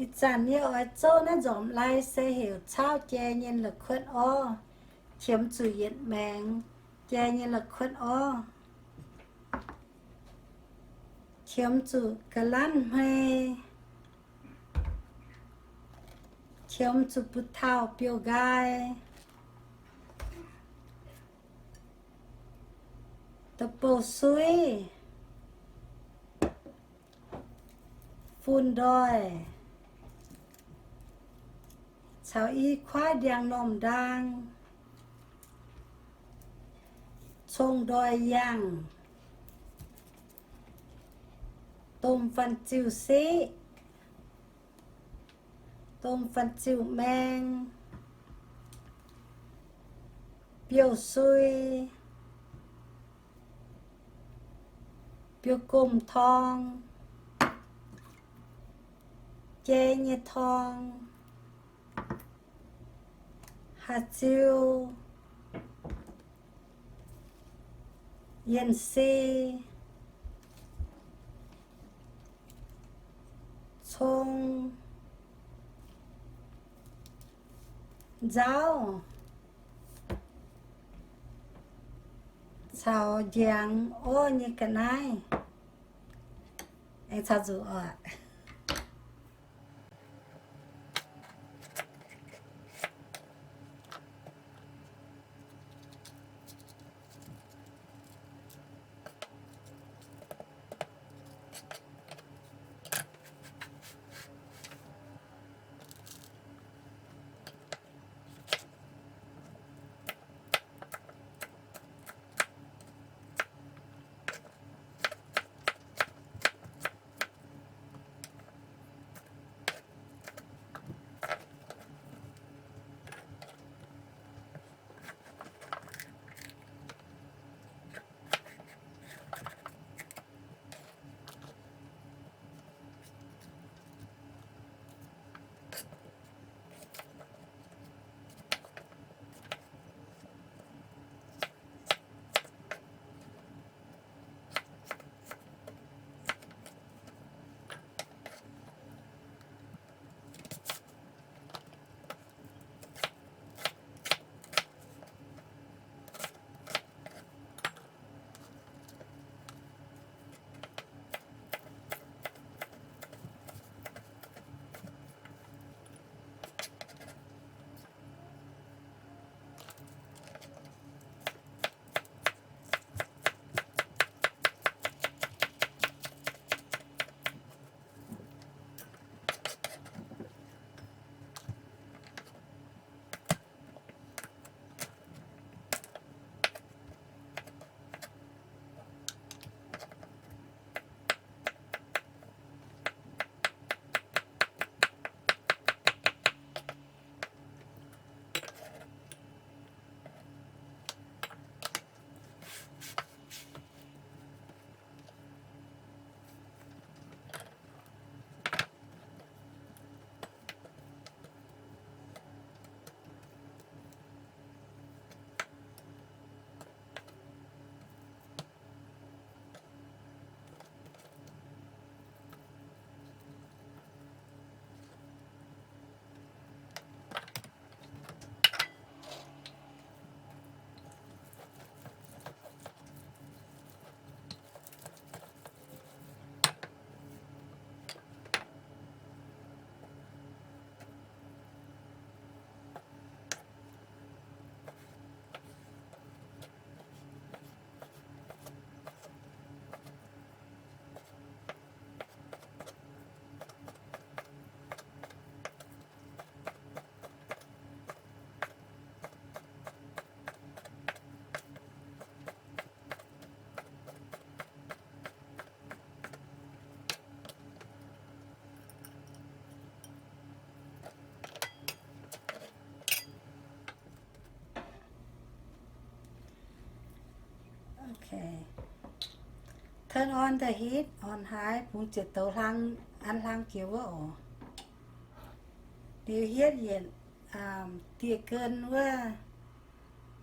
Ih zanc yie oix zouv naaiv nzormc lai se heuc cauv jai nyei la'kuotv orv, qiemx zuqc yietc maengx jai nyei la'kuotv orv, qiemx zuqc ga'lanv hmei, qiemx zuqc buoz-tauh biouv-nqaai, da'bouh suiv, fun ndoih, caux i kuaaiv ndiangx-normh ndaang, cong-ndoih yangh, domh fanh ziuh siqv, domh fanh ziuh maeng, biouv-sui, biouv-gomh torng, jai nyei torng, haaix ziu, yienh se, cong, nzauv, caux njiangx orv nyei ga'naaiv. Aengx caux nzuqc oc. Turn on the heat, orn haaix, bungx ziepc douz hlang, an hlang jiex wuov oc. Liuz hietv yietc dieh gen wuov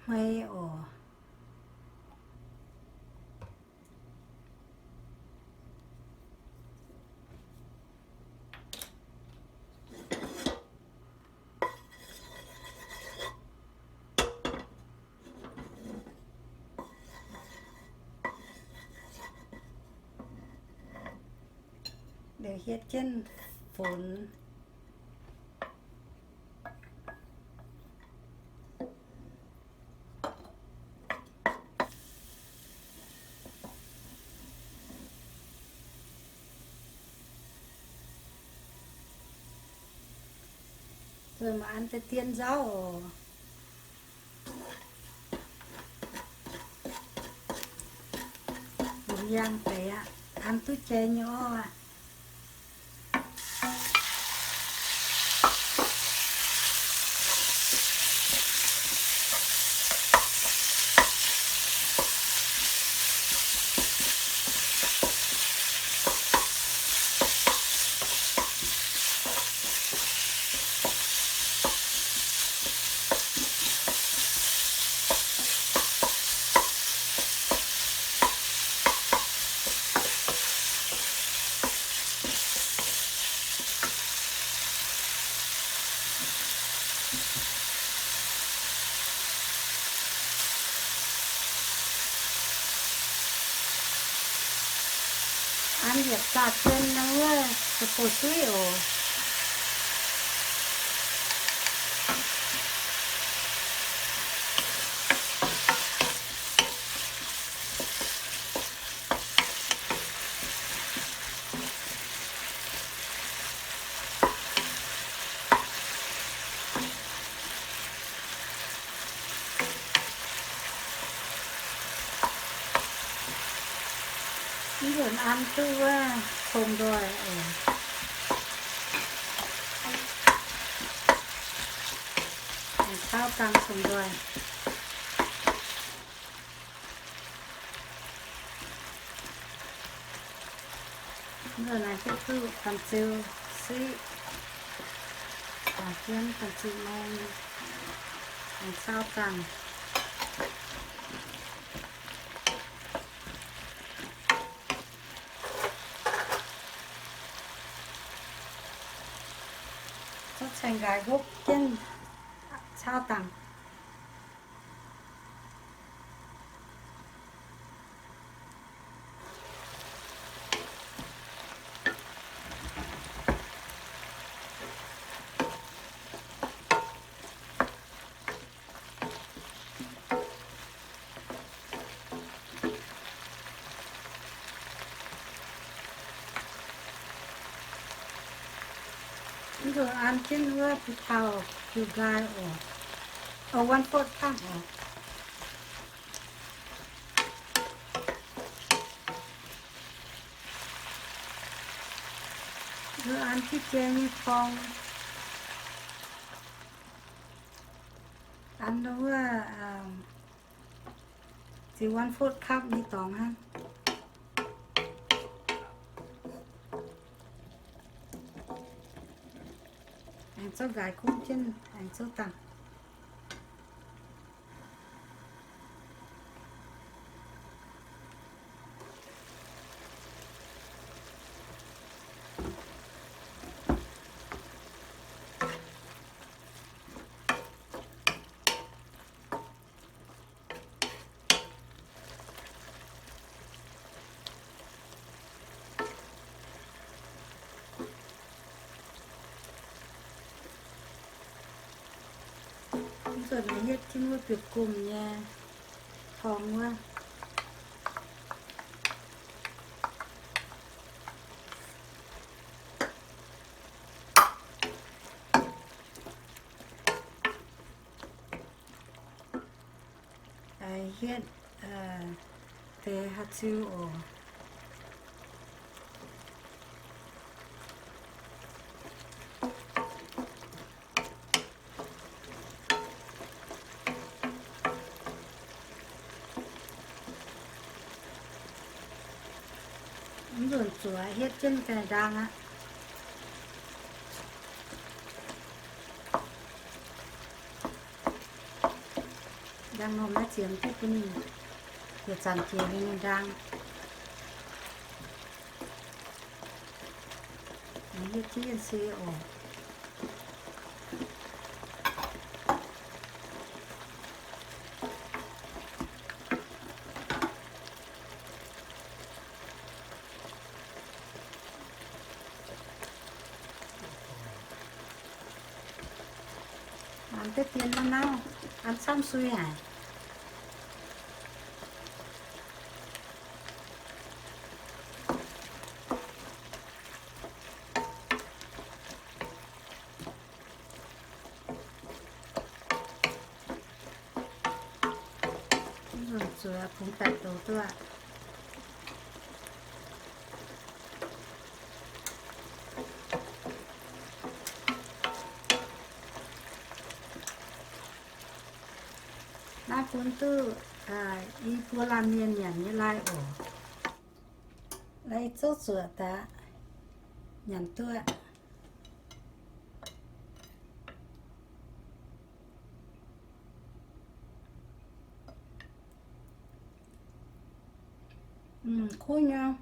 hmei oc. Liuz hietv jienv funx. Zuqc maaih an deix dien nzauv oc. Lungh yangh deix aqv, an duqv jai nyei orv aqv. An yietc zaah zien nor wuov, da'bouh suiv oc. Mv nzunc an duqv wuov cong-ndoih oc. Aengx cauv dangh cong-ndoih. Mv nzunc naaiv hietv duqv banh ziu siqv, dangc jienv banh ziu mong, aengx cauv dangh. Zorqv caengx nqaaix hopv jienv cauv dangh. Mv nzunc an jienv wuov ba'tauh jiu nqaai oc. O, one fourth cup oc. Mbuo an jienv jai nyei forng, an wuov, ziux one fourth cup nyei dorngx hnangv. Aengx zouv nqaaix gunv jienv, aengx zouv dangh. Mv nzunc naaiv hietv jienv wuov biouv-gomh nyei forng wuov. Hietv deix haaix ziu oc. Mv nzunc zuoqc hietv jienv daaih ndaang aqv. Ndaang norm naaiv ziemx duqv bun ninh yietc zanc jiex liuz ninh ndaang. Hietv jienv se oc. Dien maiv nauv, an camv sui haic. Zuqc kungx daaih douz duqv. Naaiv bun duqv i buo laanh mienh nyanc nyei lai oc. Lai zouv zuoqc daaih nyanc duqv. Kuv nyei.